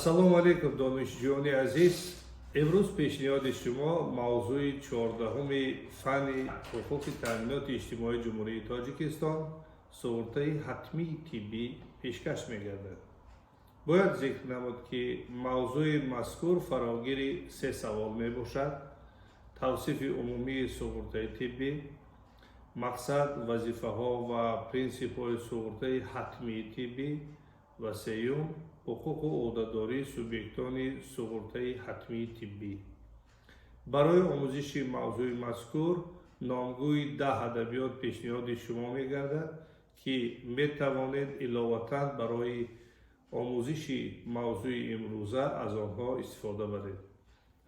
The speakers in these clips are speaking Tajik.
Ассалому алайкум, донишҷӯёни азиз! Имрӯз пешниҳоди шумо мавзӯи 14-уми фанни ҳуқуқи таъминоти иҷтимоии Ҷумҳурии Тоҷикистон, суғуртаи ҳатмии тиббӣ пешкаш мегардад. Бояд зикр намуд, ки мавзӯи мазкур фарогири се савол мебошад: тавсифи умумии суғуртаи тиббӣ, мақсад, вазифаҳо ва принсипҳои суғуртаи ҳатмии тиббӣ ва сеюм, ҳуқуқу ӯҳдадории субъектони суғуртаи ҳатмии тиббӣ. Барои омӯзиши мавзӯи мазкур номгӯи 10 адабиёт пешниҳоди шумо мегардад, ки метавонед иловатан барои омӯзиши мавзӯи имрӯза аз онҳо истифода баред.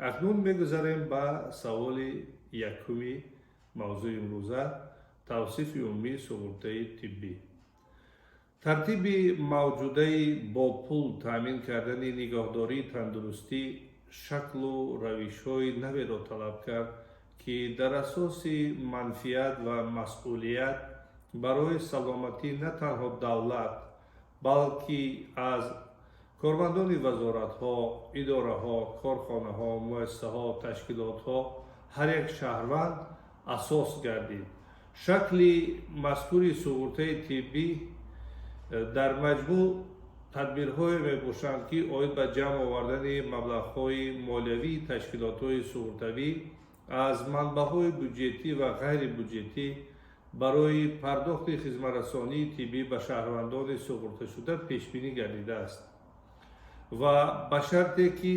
Акнун мегузарем ба саволи якуми мавзӯи имрӯза: тавсифи умумии суғуртаи тиббӣ. Тартиби мавҷудаи бо пул таъмин кардани нигоҳдории тандурустӣ шаклу равишҳои наверо талаб кард, ки дар асоси манфиат ва масъулият барои саломатӣ на танҳо давлат, балки аз кормандони вазоратҳо, идораҳо, корхонаҳо, муассисаҳо, ташкилотҳо, ҳар як шаҳрванд асос гардид. Шакли мазкури суғуртаи тиббӣ дар маҷмӯъ тадбирҳое мебошанд, ки оид ба ҷамъ овардани маблағҳои молиявии ташкилотҳои суғуртавӣ аз манбаъҳои буҷетӣ ва ғайрибуҷетӣ барои пардохти хизматрасонии тиббӣ ба шаҳрвандони суғурташуда пешбинӣ гардидааст ва ба шарте ки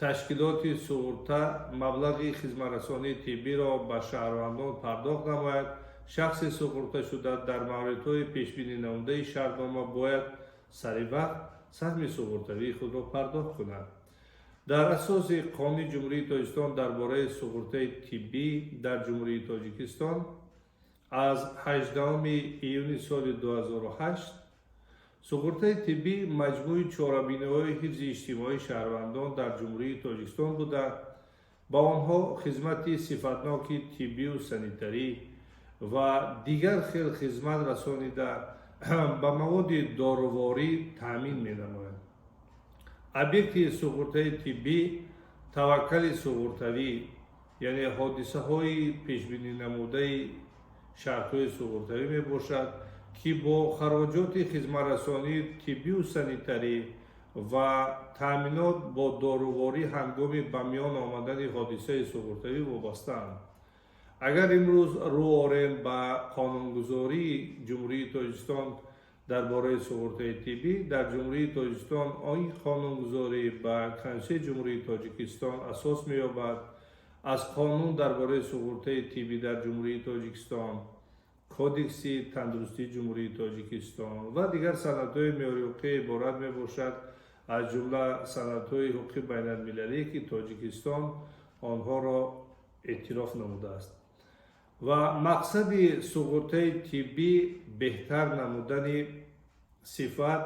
ташкилоти суғурта маблағи хизматрасонии тиббиро ба шаҳрвандон пардохт намояд, шахси суғурташуда дар мавридҳои пешбининамудаи шартнома бояд сари вақт саҳми суғуртавии худро пардохт кунад. Дар асоси Қонуни Ҷумҳурии Тоҷикистон дар бораи суғуртаи тиббӣ дар Ҷумҳурии Тоҷикистон аз 18 июни соли 2008, суғуртаи тиббӣ маҷмӯи чорабиниҳои ҳифзи иҷтимоии шаҳрвандон дар Ҷумҳурии Тоҷикистон буда, ба онҳо хизмати сифатноки тиббию санитарӣ ва дигар хел хизмат расонида, ба маводи доруворӣ таъмин менамояд. Объекти суғуртаи тиббӣ таваккали суғуртавӣ, яъне ҳодисаҳои пешбининамудаи шартҳои суғуртавӣ мебошад, ки бо хароҷоти хизматрасонии тиббию санитарӣ ва таъминот бо доруворӣ ҳангоми ба миён омадани ҳодисаи суғуртавӣ вобастаанд. Агар имрӯз рӯ орем ба қонунгузории Ҷумҳурии Тоҷикистон дар бораи суғуртаи тиббӣ дар Ҷумҳурии Тоҷикистон, ин қонунгузорӣ ба Конститутсияи Ҷумҳурии Тоҷикистон асос меёбад, аз Қонун дар бораи суғуртаи тиббӣ дар Ҷумҳурии Тоҷикистон, Кодекси тандурустии Ҷумҳурии Тоҷикистон ва дигар санадҳои меъёриҳуқуқӣ иборат мебошад, аз ҷумла санадҳои ҳуқуқи байналмилалие, ки Тоҷикистон онҳоро эътироф намудааст. Ва мақсади суғуртаи тиббӣ беҳтар намудани сифат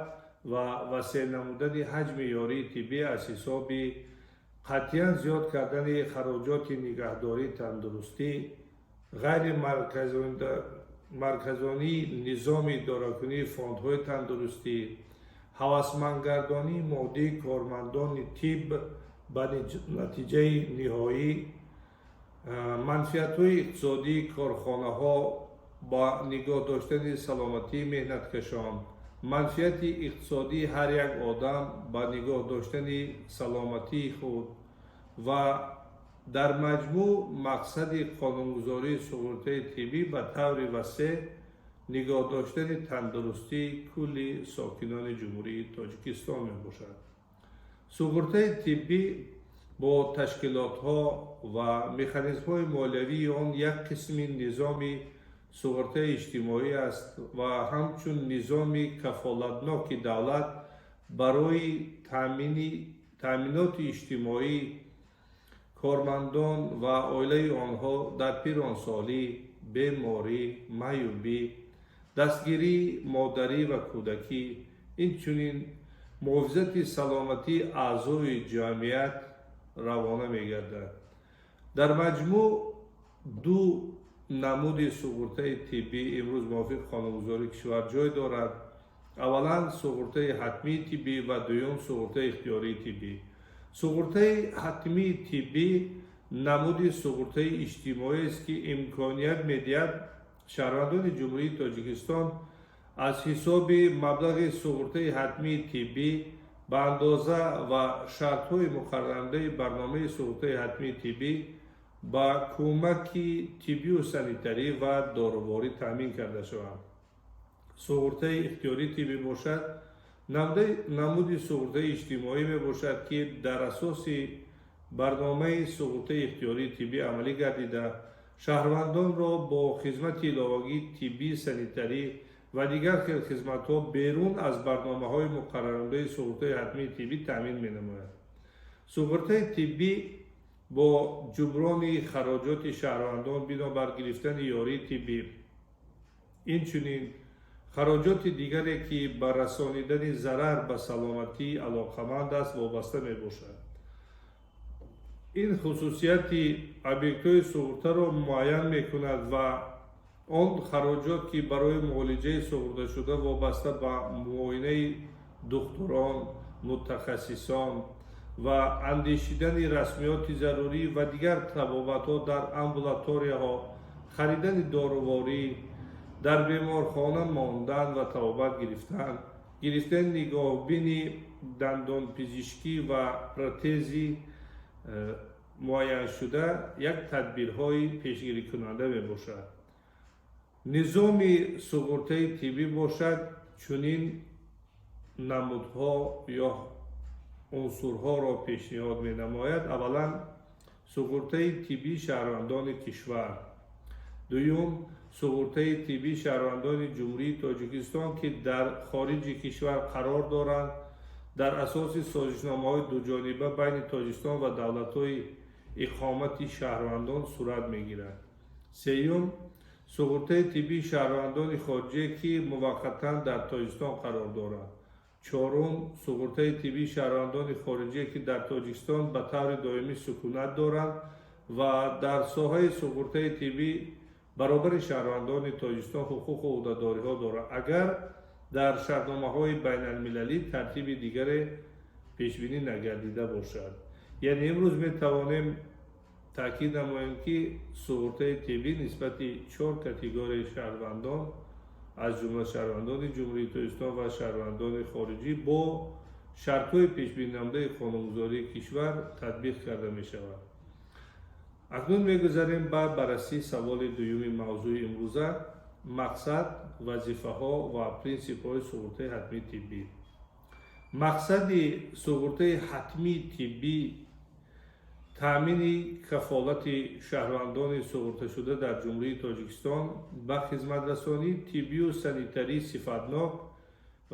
ва васеъ намудани ҳаҷми ёрии тиббӣ аз ҳисоби қатъиян зиёд кардани хароҷоти нигаҳдории тандурустӣ, ғайримарказонии низоми идоракунии фондҳои тандурустӣ, ҳавасмандгардонии моддии кормандони тиб, ба натиҷаи ниҳоӣ манфиатҳои иқтисодии корхонаҳо ба нигоҳ доштани саломатии меҳнаткашон, манфиати иқтисодии ҳар як одам ба нигоҳ доштани саломатии худ ва дар маҷмӯъ мақсади қонунгузории суғуртаи тиббӣ ба таври васеъ нигоҳ доштани тандурустии кулли сокинони Ҷумҳурии Тоҷикистон мебошад. Суғуртаи тиббӣ бо ташкилотҳо ва механизмҳои молиявии он як қисми низоми суғуртаи иҷтимоӣ аст ва ҳамчун низоми кафолатноки давлат барои таъминоти иҷтимоӣ кормандон ва оилаи онҳо дар пиронсолӣ, беморӣ, маъюбӣ, дастгирии модарӣ ва кӯдакӣ, инчунин муҳофизати саломатии аъзои ҷамъият равона мегардад. Дар маҷмӯъ ду намуди суғуртаи тиббӣ имрӯз мувофиқи қонунгузории кишвар ҷой дорад. Аввалан, суғуртаи ҳатмии тиббӣ ва дуюм, суғуртаи ихтиёрии тиббӣ. Суғуртаи ҳатмии тиббӣ намуди суғуртаи иҷтимоиест, ки имконият медиҳад шаҳрвандони Ҷумҳурии Тоҷикистон аз ҳисоби маблағи суғуртаи ҳатмии тиббӣ ба андоза ва шартҳои муқаррарнамудаи барномаи суғуртаи ҳатмии тиббӣ ба кӯмаки тиббию санитарӣ ва доруворӣ таъмин карда шаванд. Суғуртаи ихтиёрии тиббӣ бошад, намуди суғуртаи иҷтимоӣ мебошад, ки дар асоси барномаи суғуртаи ихтиёрии тиббӣ амалӣ гардида, шаҳрвандонро бо хизмати иловагии тиббӣ, санитарӣ ва дигар хел хизматҳо берун аз барномаҳои муқаррарнамудаи суғуртаи ҳатмии тиббӣ таъмин менамояд. Суғуртаи тиббӣ бо ҷуброни хароҷоти шаҳрвандон бинобар гирифтани ёрии тиббӣ, инчунин хароҷоти дигаре, ки ба расонидани зарар ба саломатӣ алоқаманд аст, вобаста мебошад. Ин хусусияти объектҳои суғуртаро муайян мекунад ва он хароҷот, ки барои муолиҷаи суғурташуда вобаста ба муоинаи духтурон, мутахассисон ва андешидани расмиёти зарурӣ ва дигар табобатҳо дар амбулаторияҳо, харидани доруворӣ, дар беморхона мондан ва табобат гирифтан, гирифтани нигоҳбини дандонпизишкӣ ва протези муайяншуда як тадбирҳои пешгирикунанда мебошад. Низоми суғуртаи тиббӣ бошад, чунин намудҳо ё унсурҳоро пешниҳод менамояд: аввалан, суғуртаи тиббии шаҳрвандони кишвар; дуюм, суғуртаи тиббии шаҳрвандони Ҷумҳурии Тоҷикистон, ки дар хориҷи кишвар қарор доранд, дар асоси созишномаҳои дуҷониба байни Тоҷикистон ва давлатҳои иқомати шаҳрвандон сурат мегирад; сеюм, суғуртаи тиббии шаҳрвандони хориҷие, ки муваққатан дар Тоҷикистон қарор доранд; чорум, суғуртаи тиббии шаҳрвандони хориҷие, ки дар Тоҷикистон ба таври доимӣ сукунат доранд ва дар соҳаи суғуртаи тиббӣ баробари шаҳрвандони Тоҷикистон ҳуқуқу ӯҳдадориҳо доранд, агар дар шартномаҳои байналмилалӣ тартиби дигаре пешбинӣ нагардида бошад. Яъне имрӯз метавонем таъкид намоем, ки суғуртаи тиббӣ нисбати чор категорияи шаҳрвандон, аз ҷумла шаҳрвандони Ҷумҳурии Тоҷикистон ва шаҳрвандони хориҷӣ, бо шартҳои пешбининамудаи қонунгузории кишвар татбиқ карда мешавад. Акнун мегузарем ба баррасии саволи дуюми мавзӯи имрӯза: мақсад, вазифаҳо ва принсипҳои суғуртаи ҳатмии тиббӣ. Мақсади суғуртаи ҳатмии тиббӣ таъмини кафолати шаҳрвандони суғурташуда дар Ҷумҳурии Тоҷикистон ба хизматрасонии тиббию санитарии сифатнок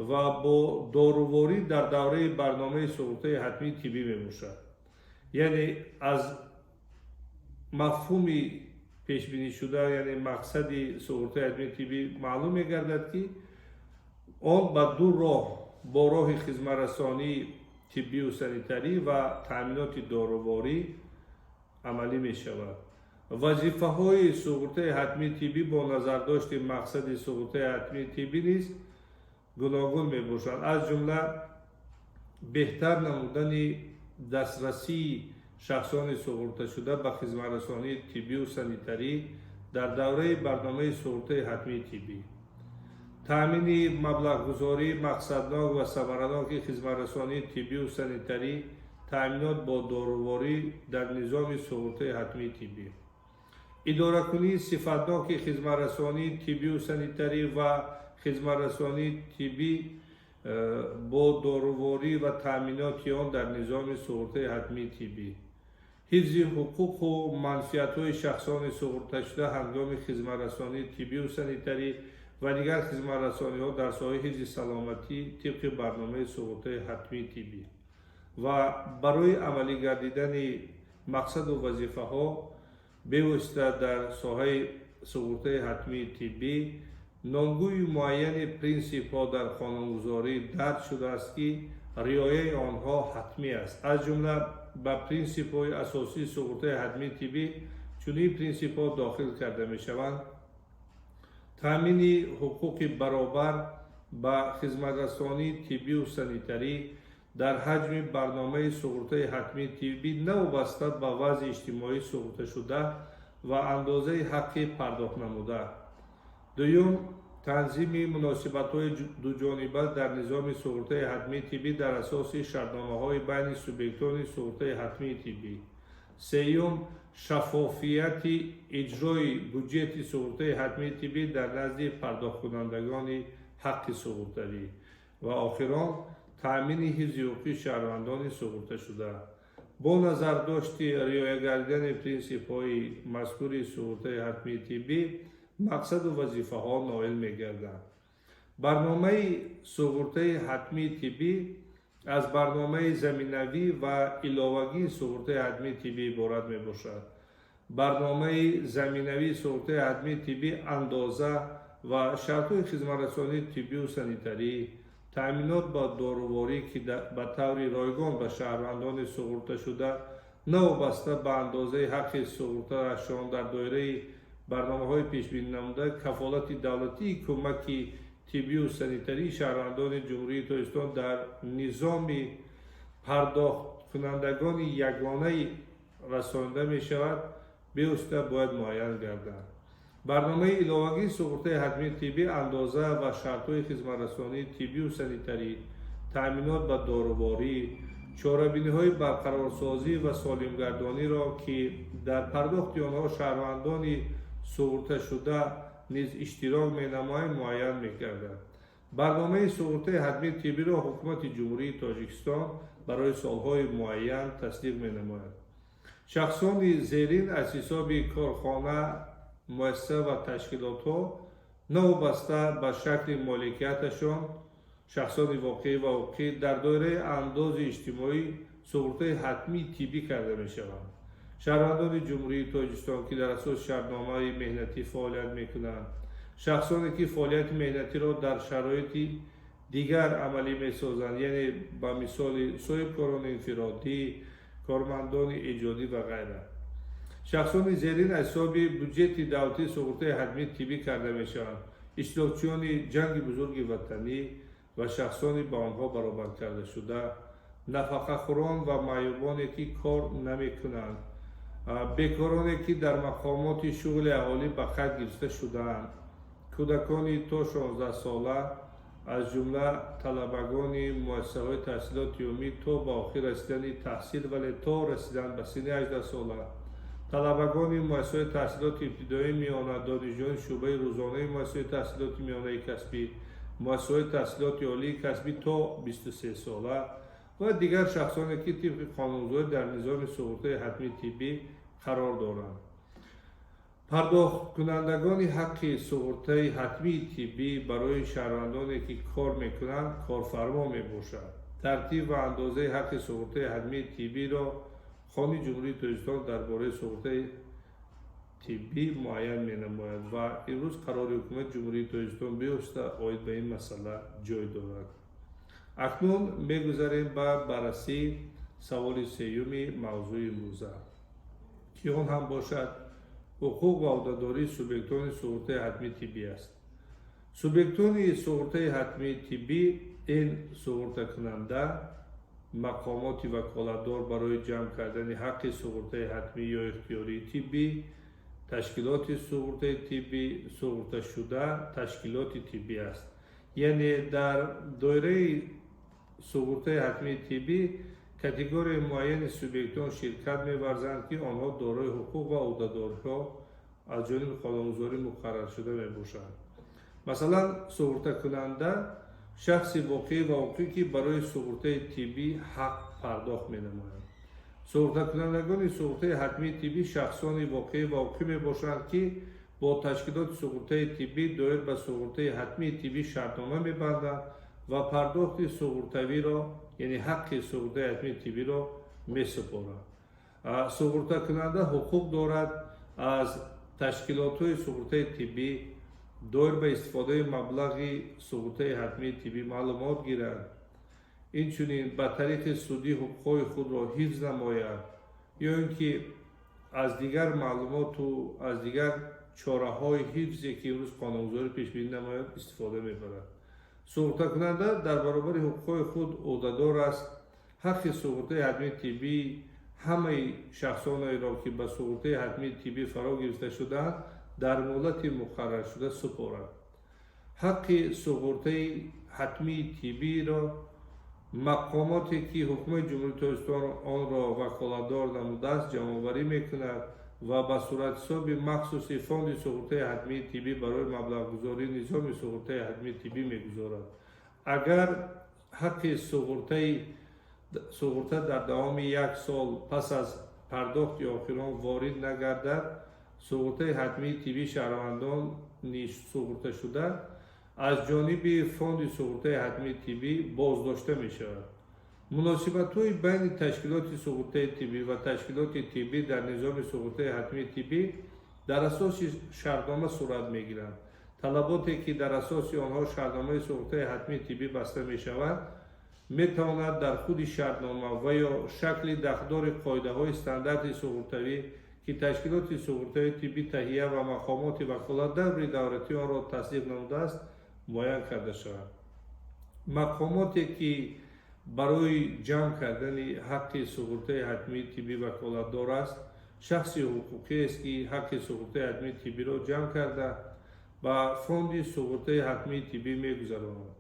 ва бо доруворӣ дар давраи барномаи суғуртаи ҳатмии тиббӣ мебошад. Яъне аз мафҳуми пешбинишуда, яъне мақсади суғуртаи ҳатмии тиббӣ маълум мегардад, ки он ба ду роҳ: бо роҳи хизматрасонии тиббию санитарӣ ва таъминоти доруворӣ амалӣ мешавад. Вазифаҳои суғуртаи ҳатмии тиббӣ бо назардошти мақсади суғуртаи ҳатмии тиббӣ низ гуногун мебошанд, аз ҷумла беҳтар намудани дастрасии шахсони суғурташуда ба хизматрасонии тиббию санитарӣ дар давраи барномаи суғуртаи ҳатмии тиббӣ, таъмини маблағгузории мақсаднок ва самараноки хизматрасонии тиббию санитарӣ, таъминот бо доруворӣ дар низоми суғуртаи ҳатмии тиббӣ, идоракунии сифатноки хизматрасонии тиббию санитарӣ ва хизматрасонии тиббӣ бо доруворӣ ва таъминоти он дар низоми суғуртаи ҳатмии тиббӣ, ҳифзи ҳуқуқу манфиатҳои шахсони суғурташуда ҳангоми хизматрасонии тиббию санитарӣ ва дигар хизматрасониҳо дар соҳаи ҳифзи саломатӣ тибқи барномаи суғуртаи ҳатмии тиббӣ. Ва барои амалӣ гардидани мақсаду вазифаҳо бевосита дар соҳаи суғуртаи ҳатмии тиббӣ номгӯи муайяни принсипҳо дар қонунгузорӣ дарҷ шудааст, ки риояи онҳо ҳатмӣ аст. Аз ҷумла ба принсипҳои асосии суғуртаи ҳатмии тиббӣ чунин принсипҳо дохил карда мешаванд: таъмини ҳуқуқи баробар Ба хизматрасонии тиббию санитарӣ дар ҳаҷми барномаи суғуртаи ҳатмии тиббӣ новобаста ба вазъи иҷтимоии суғурташуда ва андозаи ҳаққи пардохтнамуда. Дуюм, танзими муносибатҳои дуҷониба дар низоми суғуртаи ҳатмии тиббӣ дар асоси шартномаҳои байни субъектони суғуртаи ҳатмии тиббӣ. Сеюм, шаффофияти иҷрои буҷети суғуртаи ҳатмии тиббӣ дар назди пардохткунандагони ҳаққи суғуртавӣ ва охирон, таъмини ҳифзи ҳуқуқи шаҳрвандони суғурташуда. Бо назардошти риоя гардидани принсипҳои мазкури суғуртаи ҳатмии тиббӣ, мақсаду вазифаҳо ноил мегарданд. Барномаи суғуртаи ҳатмии тиббӣ аз барномаи заминавӣ ва иловагии суғуртаи ҳатмии тиббӣ иборат мебошад. Барномаи заминавии суғуртаи ҳатмии тиббӣ андоза ва шартҳои хизматрасонии тиббию санитарӣ, таъминот ба доруворӣ, ки ба таври ройгон ба шаҳрвандони суғурташуда новобаста ба андозаи ҳаққи суғуртаашон дар доираи барномаҳои пешбининамуда кафолати давлатии кӯмаки тиббию санитарии шаҳрвандони Ҷумҳурии Тоҷикистон дар низоми пардохткунандагони ягонаи расонида мешавад, бевосита бояд муайян гарданд. Барномаи иловагии суғуртаи ҳатмии тиббӣ андоза ва шартҳои хизматрасонии тиббию санитарӣ, таъминот ба доруворӣ, чорабиниҳои барқарорсозӣ ва солимгардониро, ки дар пардохти онҳо шаҳрвандони суғурташуда низ иштирок менамоянд, муайян мекарданд. Барномаи суғуртаи ҳатмии тиббиро Ҳукумати Ҷумҳурии Тоҷикистон барои солҳои муайян тасдиқ менамояд. Шахсони зерин аз ҳисоби корхона, муассиса ва ташкилотҳо новобаста ба шакли моликияташон, шахсони воқеӣ ва ҳуқуқӣ, дар доираи андози иҷтимоӣ суғуртаи ҳатмии тиббӣ карда мешаванд: шаҳрвандони Ҷумҳурии Тоҷикистон, ки дар асоси шартномаи меҳнатӣ фаъолият мекунанд, шахсоне, ки фаъолияти меҳнатиро дар шароити дигар амалӣ месозанд, яъне ба мисоли соҳибкорони инфиродӣ, кормандони эҷодӣ ва ғайра. Шахсони зерин аз ҳисоби буҷети давлатии суғуртаи ҳатмии тиббӣ карда мешаванд: иштирокчиёни Ҷанги Бузурги Ватанӣ ва шахсони ба онҳо баробар кардашуда, нафақахӯрон ва маъюбоне, ки кор намекунанд, бекороне, ки дар мақомоти шуғли аҳолӣ ба қайд гирифта шудаанд, кӯдакони то 16 сола, аз ҷумла талабагони муассисаҳои таҳсилоти умумӣ то ба охир расидани таҳсил, вале то расидан ба синни 18 сола, талабагони муассисаҳои таҳсилоти ибтидоии миёна, донишҷӯёни шӯъбаи рӯзонаи муассисаҳои таҳсилоти миёнаи касбӣ, муассисаҳои таҳсилоти олии касбӣ то 23 сола ва дигар шахсоне, ки тибқи қонунгузорӣ дар низоми суғуртаи ҳатмии тиббӣ қарор доранд. Пардохткунандагони ҳаққи суғуртаи ҳатмии тиббӣ барои шаҳрвандоне, ки кор мекунанд, корфармо мебошад. Тартиб ва андозаи ҳаққи суғуртаи ҳатмии тиббиро Қонуни Ҷумҳурии Тоҷикистон дар бораи суғуртаи тиббӣ муайян менамояд ва имрӯз қарори Ҳукумати Ҷумҳурии Тоҷикистон бевосита оид ба ин масъала ҷой дорад. Акнун мегузарем ба баррасии саволи сеюми мавзӯи имрӯза, ки он ҳам бошад ҳуқуқ ва ӯҳдадории субъектони суғуртаи ҳатмии тиббӣ аст. Субъектони суғуртаи ҳатмии тиббӣ ин суғуртакунанда, мақомоти ваколатдор барои ҷамъ кардани ҳаққи суғуртаи ҳатмӣ ё ихтиёрии тиббӣ, ташкилоти суғуртаи тиббӣ, суғурташуда, ташкилоти тиббӣ аст. Яъне дар доираи суғуртаи ҳатмии тиббӣ категорияи муайяни субъектон ширкат меварзанд, ки онҳо дорои ҳуқуқ ва ӯҳдадориҳо аз ҷониби қонунгузорӣ муқарраршуда мебошанд. Масалан, суғуртакунанда шахси воқеӣ ва ҳуқуқӣ, ки барои суғуртаи тиббӣ ҳақ пардохт менамояд. Суғуртакунандагони суғуртаи ҳатмии тиббӣ шахсони воқеӣ ва ҳуқуқӣ мебошанд, ки бо ташкилоти суғуртаи тиббӣ доир ба суғуртаи ҳатмии тиббӣ шартнома мебанданд ва пардохти суғуртавиро, яъне ҳаққи суғуртаи ҳатмии тиббиро месупоранд. Суғуртакунанда ҳуқуқ дорад аз ташкилотҳои суғуртаи тиббӣ доир ба истифодаи маблағи суғуртаи ҳатмии тиббӣ маълумот гирад, инчунин ба тариқи судӣ ҳуқуқҳои худро ҳифз намояд ё ин ки аз дигар маълумоту аз дигар чораҳои ҳифзе, ки имрӯз қонунгузорӣ пешбинӣ намояд, истифода мебарад. Суғуртакунанда дар баробари ҳуқуқҳои худ ӯҳдадор аст ҳаққи суғуртаи ҳатмии тиббӣ ҳамаи шахсонеро, ки ба суғуртаи ҳатмии тиббӣ фаро гирифта шудаанд, дар муҳлати муқарраршуда супорад. Ҳаққи суғуртаи ҳатмии тиббиро мақомоте, ки Ҳукумати Ҷумҳурии Тоҷикистон онро ваколатдор намудааст, ҷамъоварӣ мекунад ва ба суратҳисоби махсуси Фонди суғуртаи ҳатмии тиббӣ барои маблағгузории низоми суғуртаи ҳатмии тиббӣ мегузорад. Агар ҳаққи суғурта дар давоми як сол пас аз пардохти охирон ворид нагардад, суғуртаи ҳатмии тиббии шаҳрвандони суғурташуда аз ҷониби Фонди суғуртаи ҳатмии тиббӣ боздошта мешавад. Муносибатҳои байни ташкилоти суғуртаи тиббӣ ва ташкилоти тиббӣ дар низоми суғуртаи ҳатмии тиббӣ дар асоси шартнома сурат мегиранд. Талаботе, ки дар асоси онҳо шартномаи суғуртаи ҳатмии тиббӣ баста мешавад, метавонад дар худи шартнома ва ё шакли дахлдори қоидаҳои стандарти суғуртавӣ, ки ташкилоти суғуртаи тиббӣ таҳия ва мақомоти ваколатдори давлатӣ онро тасдиқ намудааст, муайян карда шавад. Мақомоте, ки барои ҷамъ кардани ҳаққи суғуртаи ҳатмии тиббӣ ваколатдор аст, шахси ҳуқуқиест, ки ҳаққи суғуртаи ҳатмии тиббиро ҷамъ карда, ба Фонди суғуртаи ҳатмии тиббӣ мегузаронад.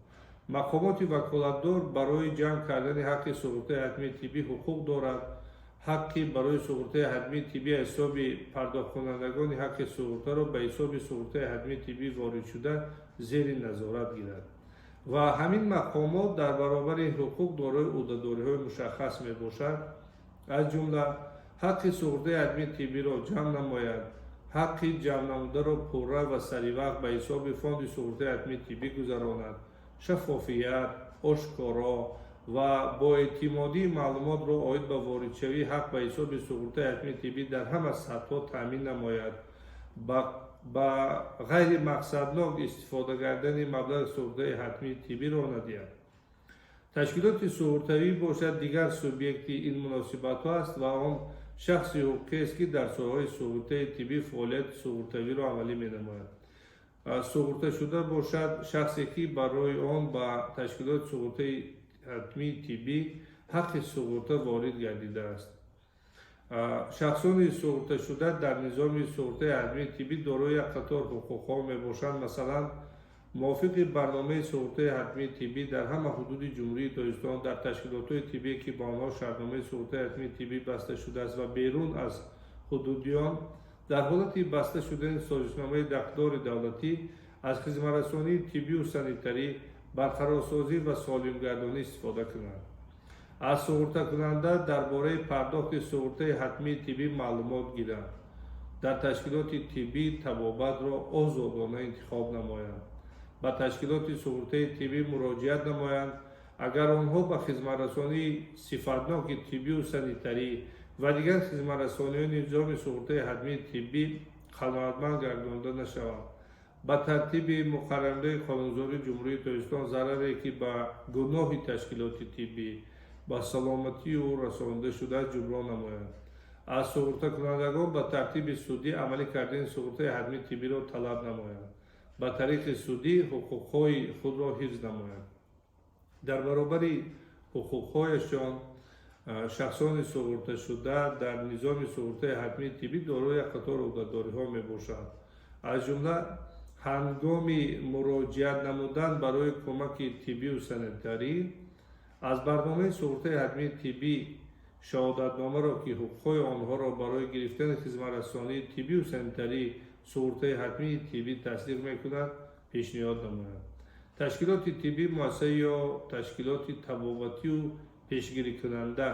Мақомоти ваколатдор барои ҷамъ кардани ҳаққи суғуртаи ҳатмии тиббӣ ҳуқуқ дорад ҳаққи барои суғуртаи ҳатмии тиббӣ аз ҳисоби пардохткунандагони ҳаққи суғуртаро ба ҳисоби суғуртаи ҳатмии тиббӣ воридшуда зери назорат гирад. Ва ҳамин мақомот дар баробари ҳуқуқ дорои ӯҳдадориҳои мушаххас мебошад, аз ҷумла ҳаққи суғуртаи ҳатмии тиббиро ҷамъ намояд, ҳаққи ҷамънамударо пурра ва саривақт ба ҳисоби Фонди суғуртаи ҳатмии тиббӣ гузаронад, шаффофият, ошкоро ва боэътимодии маълумотро оид ба воридшавии ҳақ ба ҳисоби суғуртаи ҳатмии тиббӣ дар ҳама сатҳҳо таъмин намояд, ба ғайримақсаднок истифода кардани маблағи суғуртаи ҳатмии тиббиро надиҳад. Ташкилоти суғуртавӣ бошад, дигар субъекти ин муносибатҳо аст ва он шахси ҳуқуқиест, ки дар соҳаи суғуртаи тиббӣ фаъолияти суғуртавиро амалӣ менамояд. Суғурташуда бошад, шахсе, ки барои он ба ташкилоти суғуртаи ҳатмии тиббӣ ҳаққи суғурта ворид гардидааст. Шахсони суғурташуда дар низоми суғуртаи ҳатмии тиббӣ дорои як қатор ҳуқуқҳо мебошанд. Масалан, мувофиқи барномаи суғуртаи ҳатмии тиббӣ дар ҳама ҳудуди Ҷумҳурии Тоҷикистон дар ташкилотҳои тиббие, ки ба онҳо шартномаи суғуртаи ҳатмии тиббӣ баста шудааст, ва берун аз ҳудуди он дар ҳолати баста шудани созишномаи дахлдори давлатӣ аз хизматрасонии тиббию санитарӣ, барқарорсозӣ ва солимгардонӣ истифода кунанд, аз суғуртакунанда дар бораи пардохти суғуртаи ҳатмии тиббӣ маълумот гиранд, дар ташкилоти тиббӣ табобатро озодона интихоб намоянд, ба ташкилоти суғуртаи тиббӣ муроҷиат намоянд, агар онҳо ба хизматрасонии сифатноки тиббию санитарӣ ва дигар хизматрасониҳои низоми суғуртаи ҳатмии тиббӣ қаноатманд гардонида нашаванд, ба тартиби муқаррарнамудаи қонунгузории Ҷумҳурии Тоҷикистон зараре, ки ба гуноҳи ташкилоти тиббӣ ба саломатии ӯ расонида шудааст, ҷуброн намоянд, аз суғуртакунандагон ба тартиби судӣ амалӣ кардани суғуртаи ҳатмии тиббиро талаб намоянд, ба тариқи судӣ ҳуқуқҳои худро ҳифз намоянд. Дар баробари ҳуқуқҳояшон шахсони суғурташуда дар низоми суғуртаи ҳатмии тиббӣ дорои як қатор ӯҳдадориҳо мебошанд, аз ҷумла ҳангоми муроҷиат намудан барои кӯмаки тиббию санитарӣ аз барномаи суғуртаи ҳатмии тиббӣ шаҳодатномаро, ки ҳуқуқҳои онҳоро барои гирифтани хизматрасонии тиббию санитарӣ суғуртаи ҳатмии тиббӣ тасдиқ мекунад, пешниҳод намоянд. Ташкилоти тиббӣ, муассиса ё ташкилоти табобатию пешгирикунанда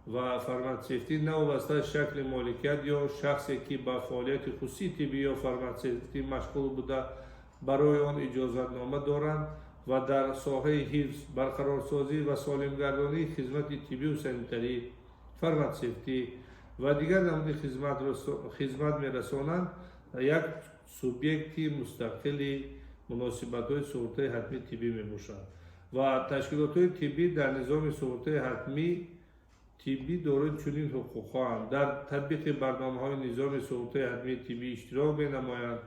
ва фарматсевтӣ, новобаста аз шакли моликият, ё шахсе, ки ба фаъолияти хусусии тиббӣ ё фарматсевтӣ машғул буда, барои он иҷозатнома доранд ва дар соҳаи ҳифз, барқарорсозӣ ва солимгардонии хизмати тиббию санитарӣ, фарматсевтӣ ва дигар намуди хизмат мерасонанд, як субъекти мустақили муносибатҳои суғуртаи ҳатмии тиббӣ мебошанд. Ва ташкилотҳои тиббӣ дар низоми суғуртаи ҳатмии тиббӣ дорои чунин ҳуқуқҳоанд: дар татбиқи барномаҳои низоми суғуртаи ҳатмии тиббӣ иштирок менамоянд,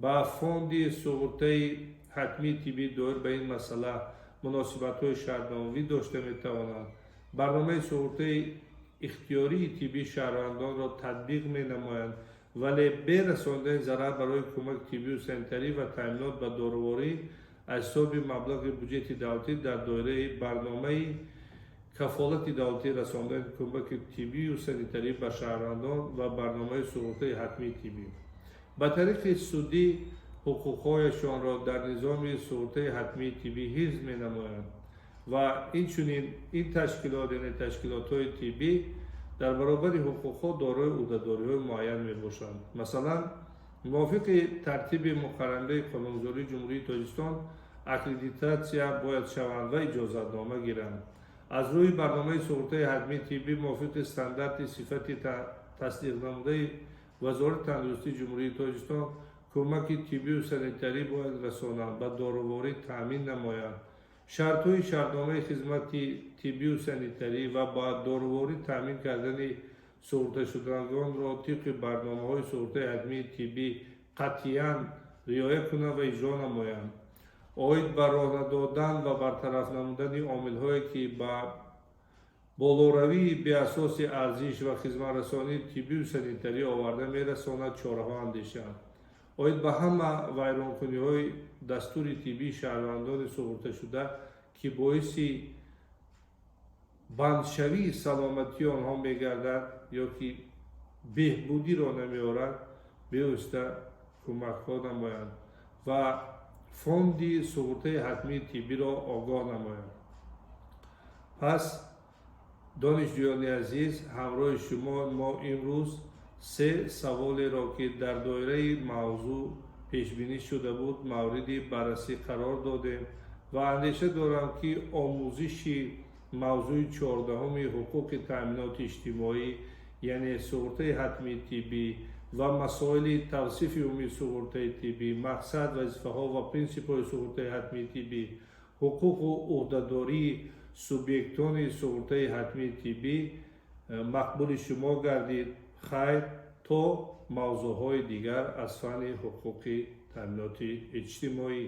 ба Фонди суғуртаи ҳатмии тиббӣ доир ба ин масъала муносибатҳои шартномавӣ дошта метавонанд. Барномаи суғуртаи ихтиёрии тиббии шаҳрвандонро татбиқ менамоянд, вале бе расондани зарар барои кӯмаки тиббию санитарӣ ва таъминот ба доруворӣ аз ҳисоби маблағи буҷети давлатӣ дар доираи барномаи кафолати давлатии расондани кӯмаки тиббию санитарӣ ба шаҳрвандон ва барномаи суғуртаи ҳатмии тиббӣ. Ба тариқи судӣ ҳуқуқҳояшонро дар низоми суғуртаи ҳатмии тиббӣ ҳифз менамоянд. Ва инчунин ин ташкилот, яъне ташкилотҳои тиббӣ, дар баробари ҳуқуқҳо дорои ӯҳдадориҳои муайян мебошанд. Масалан, мувофиқи тартиби муқаррарнамудаи қонунгузории Ҷумҳурии Тоҷикистон аккредитатсия бояд шаванд ва иҷозатнома гиранд. Аз рӯи барномаи суғуртаи ҳатмии тиббӣ мувофиқи стандарти сифати тасдиқнамудаи Вазорати тандурустии Ҷумҳурии Тоҷикистон кӯмаки тиббию санитарӣ бояд расонанд, ба доруворӣ таъмин намоянд. Шартҳои шартномаи хизмати тиббию санитарӣ ва ба доруворӣ таъмин кардани суғурташудагонро тибқи барномаҳои суғуртаи ҳатмии тиббӣ қатъиян риоя кунанд ва иҷро намоянд. Оид ба роҳ надодан ва бартараф намудани омилҳое, ки ба болоравии беасоси арзиш ва хизматрасонии тиббию санитарӣ оварда мерасонад, чораҳо андешанд. Оид ба ҳама вайронкуниҳои дастури тиббии шаҳрвандони суғурташуда, ки боиси бандшавии саломатии онҳо мегардад ё ки беҳбудиро намеорад, бевосита кӯмакҳо намоянд ва фонди суғуртаи ҳатмии тиббиро огоҳ намоянд. Пас, донишҷӯёни азиз, ҳамроҳи шумо мо имрӯз се саволеро, ки дар доираи мавзӯъ пешбинӣ шуда буд, мавриди баррасӣ қарор додем ва андеша дорам, ки омӯзиши мавзӯи 14-уми ҳуқуқи таъминоти иҷтимоӣ, яъне суғуртаи ҳатмии тиббӣ ва масоили тавсифи умумии суғуртаи тиббӣ, мақсад, вазифаҳо ва принсипҳои суғуртаи ҳатмии тиббӣ, ҳуқуқу ӯҳдадории субъектони суғуртаи ҳатмии тиббӣ мақбули шумо гардид. Хайр, то мавзӯъҳои дигар аз фанни ҳуқуқи таъминоти иҷтимоӣ.